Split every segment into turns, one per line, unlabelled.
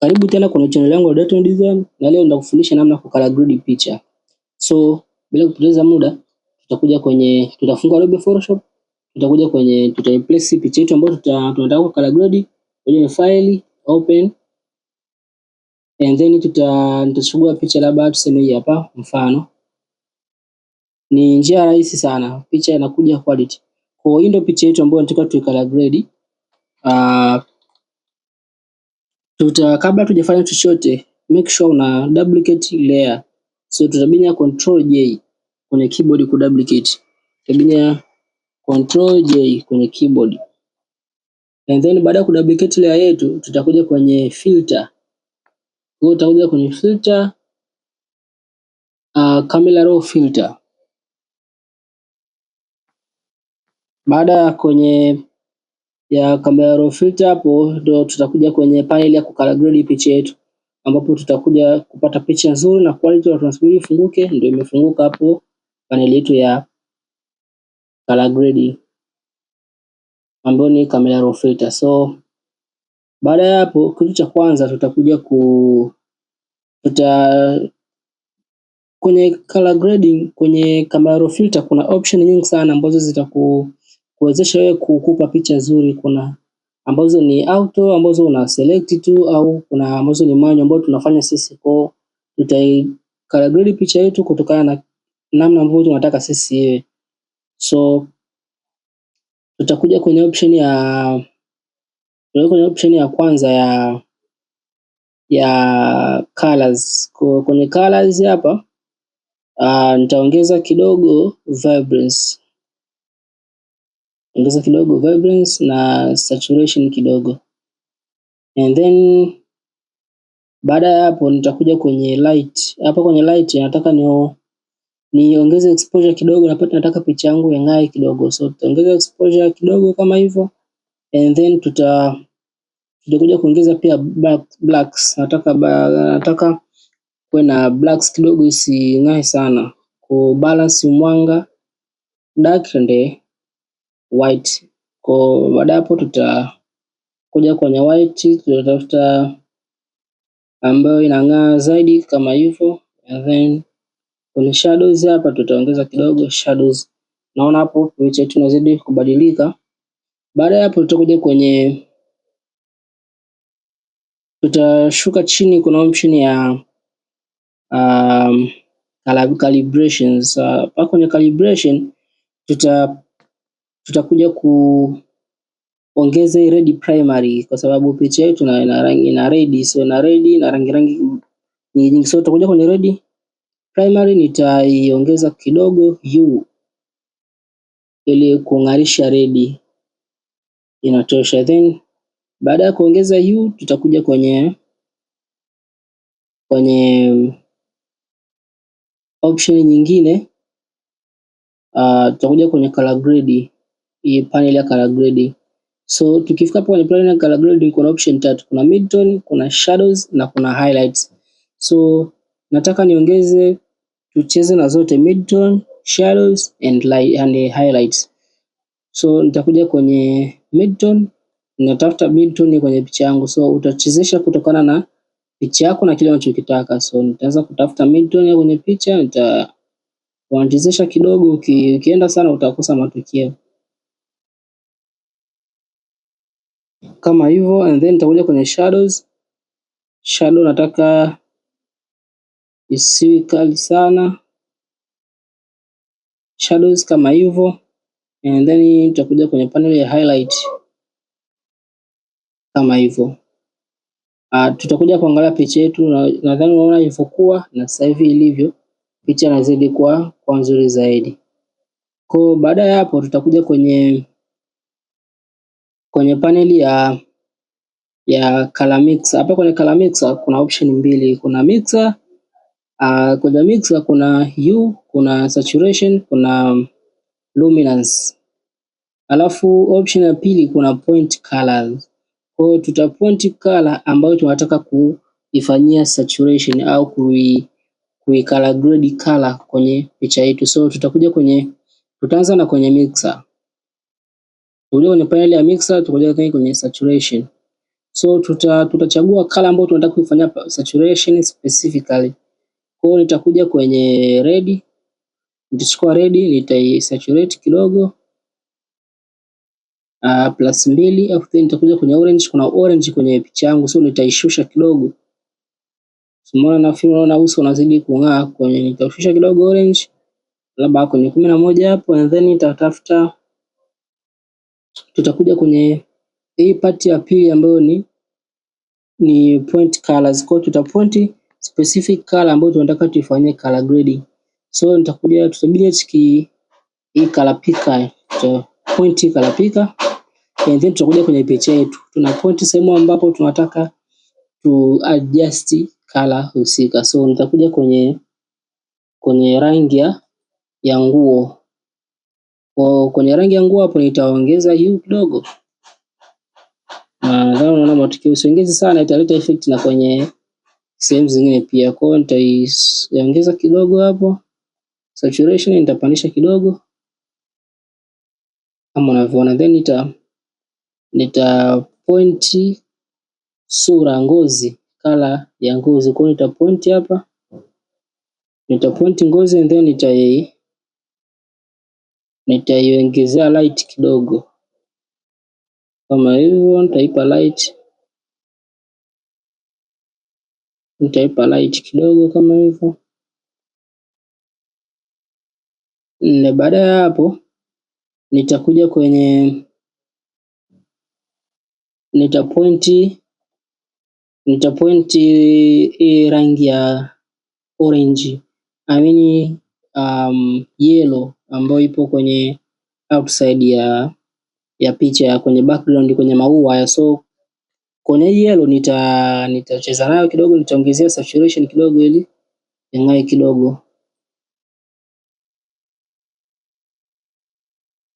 Karibu tena kwenye channel yangu ya Dayton Design na leo nitakufundisha namna ya kucolor grade picha. So bila kupoteza muda, tutakuja kwenye tutafungua Adobe Photoshop, tutakuja kwenye tutaiplace picha yetu ambayo tunataka ku color grade kwenye file, open, and then nitachagua picha, labda tuseme hii hapa mfano. Ni njia rahisi sana, picha inakuja quality. Kwa hiyo hii ndio picha yetu ambayo tunataka tu color grade. Kabla tujafanya chochote, make sure una duplicate layer. So tutabinya Control J kwenye keyboard ku duplicate. Tutabinya Control J kwenye keyboard. And then baada ya ku duplicate layer yetu, tutakuja kwenye filter. Kwa hiyo utakuja kwenye filter, camera raw filter. Baada ya kwenye ya camera raw filter, hapo ndio tutakuja kwenye panel ya kucolor grade picha yetu, ambapo tutakuja kupata picha nzuri na quality. Tunasubiri ifunguke, ndio imefunguka hapo panel yetu ya color grade ambayo ni camera raw filter. So baada ya hapo, kitu cha kwanza tutakuja ku tuta kwenye color grading, kwenye camera raw filter kuna option nyingi sana ambazo zitakuwezesha wewe kukupa picha nzuri. Kuna ambazo ni auto ambazo una select tu, au kuna ambazo ni manual ambazo tunafanya sisi. Kwa tutai color grade picha yetu kutokana na namna ambavyo tunataka sisi iwe. So tutakuja kwenye option ya kwanza ya colors. Kwa kwenye colors hapa, nitaongeza kidogo vibrance. Ongeza kidogo vibrance na saturation kidogo. And then baada ya hapo nitakuja kwenye light. Hapa kwenye light nataka niongeze exposure kidogo, napata nataka picha yangu ing'ae kidogo. So tutaongeza exposure kidogo kama hivyo, and then tutakuja kuongeza pia blacks. Nataka kuwe na blacks kidogo ising'ae sana, ku balance mwanga dark and white. Kwa baada hapo tutakuja kwenye white, tutatafuta ambayo inang'aa zaidi kama hivyo, and then kwenye shadows hapa tutaongeza kidogo shadows. Naona hapo picha yetu inazidi kubadilika. Baada ya hapo tutakuja kwenye, tutashuka chini, kuna option ya calibrations. Hapa kwenye calibration tutakuja kuongeza red primary kwa sababu picha yetu ina rangi, ina red, so ina red na rangi nyingi. So tutakuja kwenye red primary, nitaiongeza kidogo hue ili kung'arisha red, inatosha. Then baada ya kuongeza hue, tutakuja kwenye option nyingine. Tutakuja kwenye color grade, hii panel ya color grade. So tukifika hapo kwenye panel ya color grade, kuna option tatu, kuna midtone, kuna shadows na kuna highlights. So nataka niongeze, tucheze na zote, midtone, shadows and light and highlights. So nitakuja kwenye midtone, natafuta midtone kwenye picha yangu. So utachezesha kutokana na picha yako na kile unachokitaka. So nitaanza kutafuta midtone kwenye picha, nitachezesha kidogo, ukienda sana utakosa matokeo kama hivyo. And then nitakuja kwenye shadows. Shadow nataka isiwe kali sana, shadows kama hivyo. And then nitakuja kwenye panel ya highlight kama hivyo. Tutakuja kuangalia picha yetu, nadhani unaona ilivyokuwa na sasa hivi ilivyo, picha inazidi kuwa nzuri zaidi. Kwa baada ya hapo tutakuja kwenye panel ya color mixer. Hapa kwenye color mixer kuna option mbili, kuna mixer, kwenye mixer kuna hue, kuna saturation, kuna luminance. Alafu option ya pili kuna point colors. Kwa hiyo tuta point color ambayo tunataka kuifanyia saturation au kui color grade color kwenye picha yetu. So tutakuja kwenye, tutaanza na kwenye mixer. Tutakuja kwenye panel ya mixer, tutakuja kwenye saturation. So tutachagua color ambayo tunataka kuifanyia saturation specifically. Kwa hiyo nitakuja kwenye red, nitachukua red nitaisaturate kidogo +2, alafu then nitakuja kwenye orange. Kuna orange kwenye picha yangu, so nitaishusha kidogo. Umeona, nafikiri unaona uso unazidi kung'aa kwenye, nitashusha kidogo orange labda kwenye 11 hapo, and then nitatafuta, tutakuja kwenye hii part ya pili ambayo ni point colors. Kwa hiyo tutapoint specific color ambayo tunataka tuifanyie color grading. So nitakuja tutabidi hii color picker, tuta point color picker and then tutakuja kwenye picha yetu, tuna point sehemu ambapo tunataka tu adjust color husika. So nitakuja kwenye rangi ya nguo. Kwa kwenye rangi ya nguo hapo nitaongeza hue kidogo. Nadhani unaona matokeo, usiongeze sana italeta effect na kwenye sehemu zingine pia. Kwa hiyo nitaiongeza kidogo hapo. Saturation nitapandisha kidogo kama unavyoona, then nita point sura, ngozi, color ya ngozi. Kwa hiyo nita point hapa, nita point ngozi and then nitaiongezea light kidogo kama hivyo, nitaipa light kidogo kama hivyo. Na baada ya hapo nitakuja kwenye nitapoint hii rangi ya orange, I mean yellow ambayo ipo kwenye outside ya picha kwenye background kwenye maua. So kwenye hii yellow nitacheza nayo kidogo, nitaongezea saturation kidogo ili ing'ae kidogo.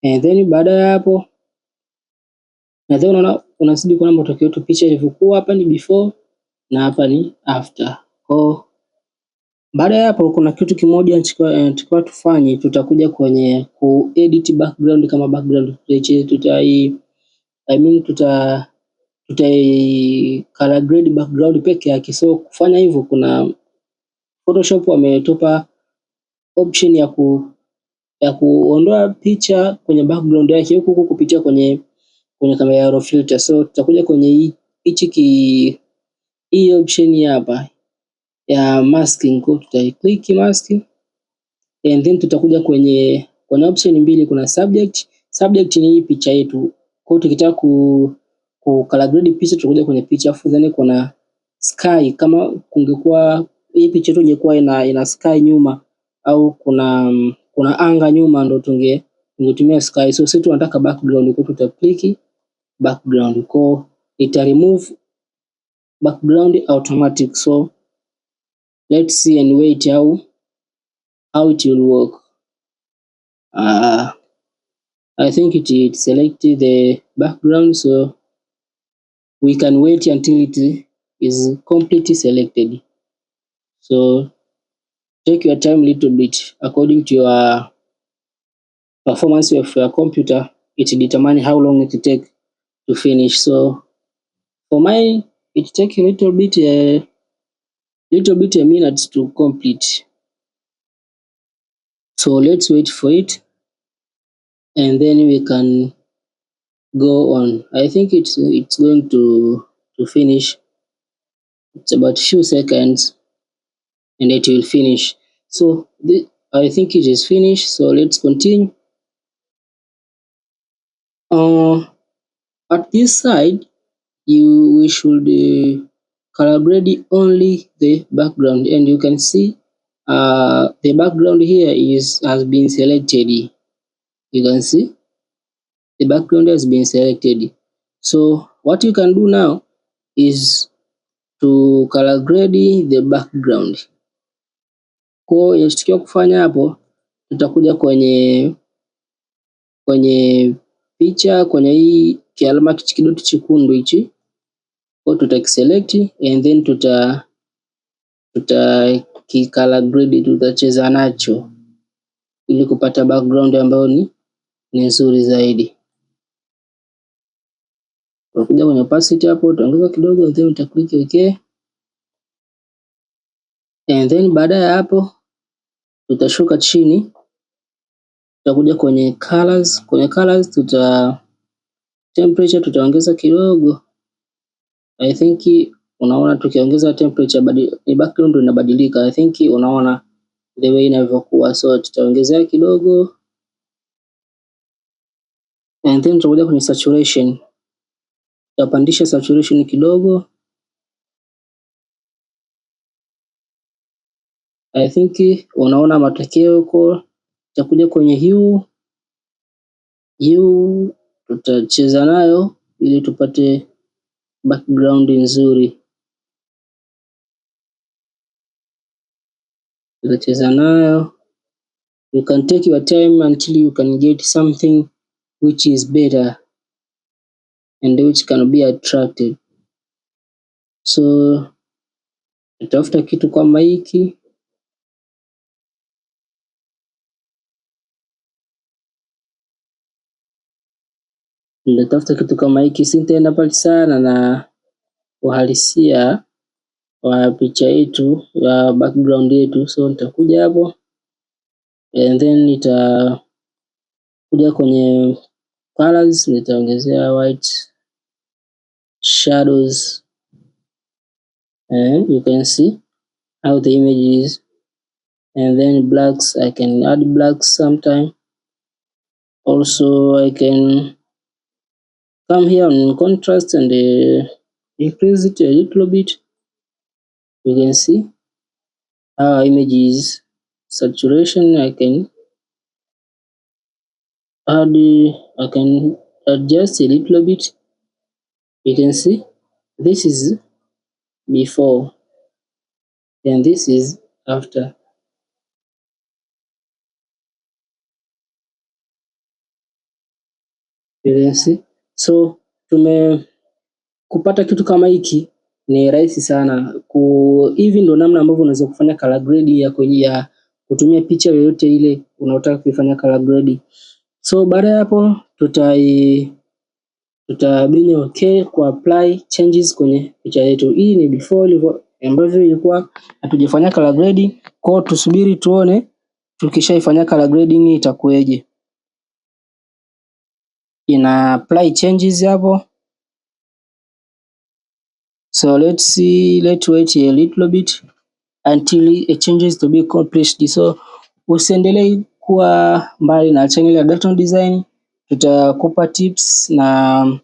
And then baada ya hapo nadhani unaona, unazidi kuona matokeo yetu, picha ilivyokuwa. Hapa ni before na hapa ni after. Kwa baada ya hapo kuna kitu kimoja tunatakiwa tufanye, tutakuja kwenye ku edit background kama background tutai I mean tutai color grade background peke yake. So kufanya hivyo, kuna Photoshop wametupa option ya kuondoa picha kwenye background yake huku huku kupitia kwenye camera raw filter. So tutakuja kwenye hichi hii option hapa ya masking, kwa tutai click masking and then tutakuja kwenye option mbili, kuna subject. Subject ni hii picha yetu. Kwa hiyo tukitaka ku color grade picha tutakuja kwenye picha, afu then kuna sky. Kama kungekuwa hii picha yetu ingekuwa ina sky nyuma au kuna anga nyuma, ndo tungetumia sky. So sisi tunataka background, kwa tuta click background, kwa ita remove background automatic. So let's see and wait how it will work. I think it selected the background, so we can wait until it is completely selected. So take your time little bit according to your performance of your computer. It determine how long it take to finish. So for mine it take a little bit a minute to complete. So let's wait for it and then we can go on. I think it's going to finish. It's about few seconds and it will finish. So I think it is finished. So let's continue. At this side, you we should color grade only the background, and you can see the background here is has been selected. You can see the background has been selected. So what you can do now is to color grade the background. Kwa hiyo inachotakiwa kufanya hapo, tutakuja kwenye picha, kwenye hii kialama kidoti chekundu hichi, kwa tutakiselect and then tuta color grade, tutacheza nacho ili kupata background ambayo ni nzuri zaidi. Utakuja kwenye opacity hapo utaongeza kidogo, then uta click okay. And then baada ya hapo tutashuka chini, tutakuja kwenye colors. Kwenye colors tuta temperature tutaongeza kidogo. I think unaona tukiongeza temperature badi, background inabadilika. I think unaona the way inavyokuwa, so tutaongezea kidogo and then tutakuja kwenye saturation, tutapandisha saturation kidogo. I think unaona matokeo huko. Tutakuja kwenye hue, hue tutacheza nayo ili tupate background nzuri. Tutacheza nayo, you can take your time until you can get something which is better and which can be attractive. So tutafuta kitu kama hiki. Nitatafuta kitu kama hiki, sintaenda mbali sana na uhalisia wa picha yetu ya background yetu, so nitakuja hapo and then nitakuja kwenye colors, nitaongezea white shadows and you can see how the image is, and then blacks, I can add blacks sometime also. I can come here on contrast and increase it a little bit. You can see our image is saturation. I can add, I can adjust a little bit. You can see this is before and this is after. You can see. So tume kupata kitu kama hiki ni rahisi sana. Hivi ndo namna ambavyo unaweza kufanya color grade ya kwenye ya kutumia picha yoyote ile unaotaka kuifanya color grade. So baada ya hapo tutabinya okay ku apply changes kwenye picha yetu. Hii ni before ambavyo ilikuwa hatujafanya color grading. Kwa hiyo tusubiri tuone tukishaifanya color grading itakuweje. Ina apply changes hapo. So let's see, let's wait a little bit until a changes to be accomplished. So usiendelee kuwa mbali na channel ya Dalton Design, tutakupa tips na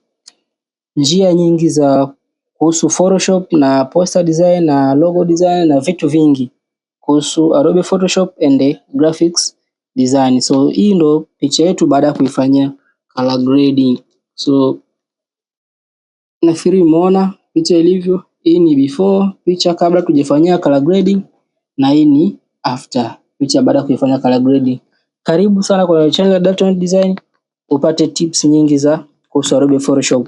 njia nyingi za kuhusu Photoshop na poster design na logo design na vitu vingi kuhusu Adobe Photoshop and graphics design. So hii ndo picha yetu baada ya kuifanyia color grading. So nafikiri umeona picha ilivyo. Hii ni before, picha kabla tujafanyia color grading, na hii ni after, picha baada ya kuifanya color grading. Karibu sana kwenye channel ya Dalton Design upate tips nyingi za kuhusu Adobe Photoshop.